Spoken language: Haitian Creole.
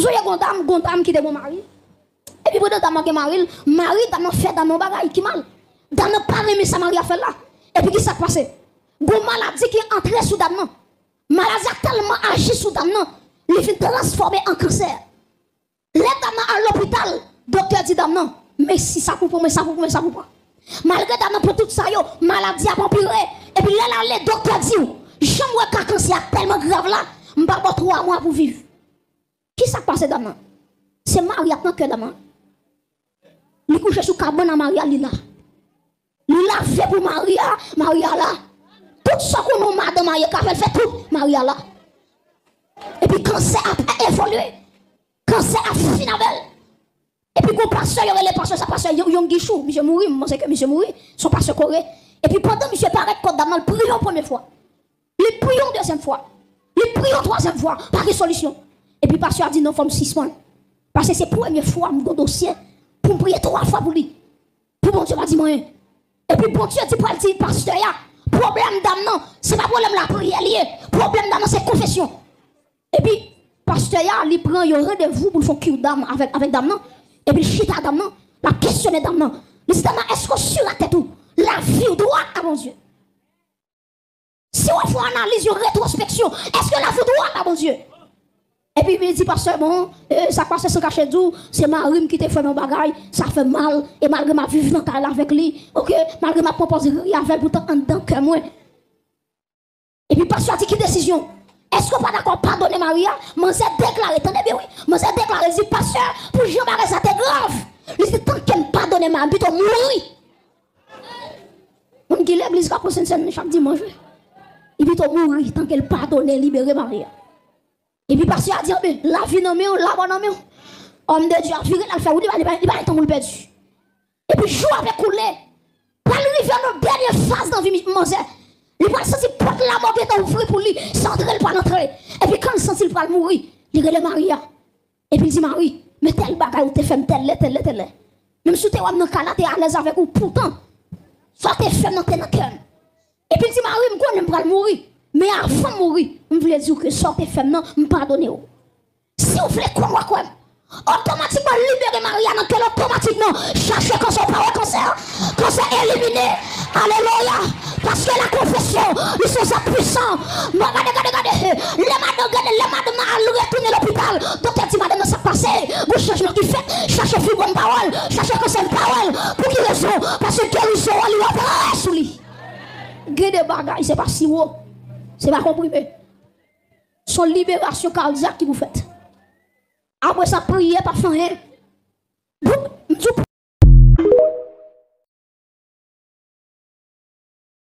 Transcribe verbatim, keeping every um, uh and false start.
M sonje gon dam, gon dam ki te gon mari. Epi pandan dam nan gen mari l, mari dam nan fè dam nan yon bagay ki mal. Dam nan pa renmen sa mari a fè l la. Epi ki sa k pase? Gon maladi ki antre sou dam nan. Maladi a tèlman aji sou dam nan, li vin transfòme an kansè. Lè dam nan al lopital, doktè di dam nan, "Mesi, sa pou pran mwen, sa pou pran mwen, sa pou pran." Malgre dam nan pran tout sa yo, maladi a ap anpire. Epi lè l ale, doktè di w, "Jan m wè ka kansè a tèlman grav la, m pral ba w twa mwa pou viv." Ki sa k pase dam nan? Se mari a k nan kè dam nan. Li kouche sou kabann a mari a, li la. Li lave pou mari a, mari a la. Tout sa w konnen yon madanm marye ka fè, l fè tout, mari a la. Epi kansè ap evolye. Kansè ap fin avè l. Epi gon pastè, yo rele pastè sa, pastè Yon-, Yong Guichou, misye mouri, m panse ke misye mouri, se yon pastè Kore. Epi pandan misye parèt kot dam nan, l priye yon premye fwa. Li priye yon dezyèm fwa. Li priye yon twazyèm fwa. Pa gen solisyon. Epi pastè a di, "Non, fò m sispann. Paske se premye fwa m gon dosye pou m priye twa fwa pou li. Pou Bondye pa di m anyen." Epi Bondye di pral di pastè a, "Pwoblèm dam nan, se pa pwoblèm lapriyè li ye. Pwoblèm dam nan, se konfesyon." Epi pastè a, li pran yon randevou pou l fè yon kiw dam avèk, avèk dam nan. Epi l chita dam nan, l ap kesyone dam nan. Li di dam nan, "Èske w si a tèt ou, lavi w dwat a Bondye?" Si w ap fè yon analiz, yon retwospeksyon, èske lavi w dwat a Bondye? Epi li di pastè, "Bon, e, sa k pase san kache di w, se mari m ki te fè m yon bagay, sa fè m mal, e malgre m ap viv nan kay la avèk li, oke, malgre m ap pran pòz ri avè l, poutan anndan kè mwen." Epi pastè a di, "Ki desizyon? Èske w pa dakò padone mari a?" Manzè deklare, tande byen wi, manzè deklare, li di, "Pastè, pou jan bagay sa te grav, li di, tanke m padone mari m, pito mouri." Moun ki legliz ka pran Sentsèn chak dimanch, wi. Li pito mouri tanke l padone, libere mari a. Epi pastè a di, "Anben, lavi nan men w, lamò nan men w." Òm de Dye a vire l al fè wout li, li pa, li pa, li pa gen tan pou l pèdi. Epi jou ap ekoule. Pral rive nan dènye faz nan vi mi-, manzè. Li pral santi pòt lamò gentan ouvri pou li. Se antre l pral antre. Epi kan l santi l pral mouri, li rele mari a. Epi l di, "Mari, men tèl bagay ou te fè m, tèl lè, tèl lè, tèl lè. Menm si w te wè m nan kay la, te alèz avèk ou, poutan, sa w te fè m nan te nan kè m." Epi l di, "Mari, m konnen m pral mouri, men avan m mouri, m vle di w ke sa w te fè m nan, m padone w." Si w vle kwè, w a kwè m. Otomatikman, libere mari a nan kè l otomatikman. Chache kansè, w pa wè kansè, kansè elimine. Alelouya. Paske la konfesyon, li se yon zam pwisan. Bon, gade, gade, gade. Lè madanm, gade, lè madanm nan al retounen lopital, doktè di madanm nan sa k pase. Gon chanjman ki fèt. Chache fibwòm, pa wè l. Chache kansè, pa wè l. Pou ki rezon? Paske gerizon an li opere sou li. Gen de bagay, se pa siwo. Se pa konprime. Se yon liberasyon kadyak ki pou fèt. Apre sa, priyè pa fè anyen. Bout,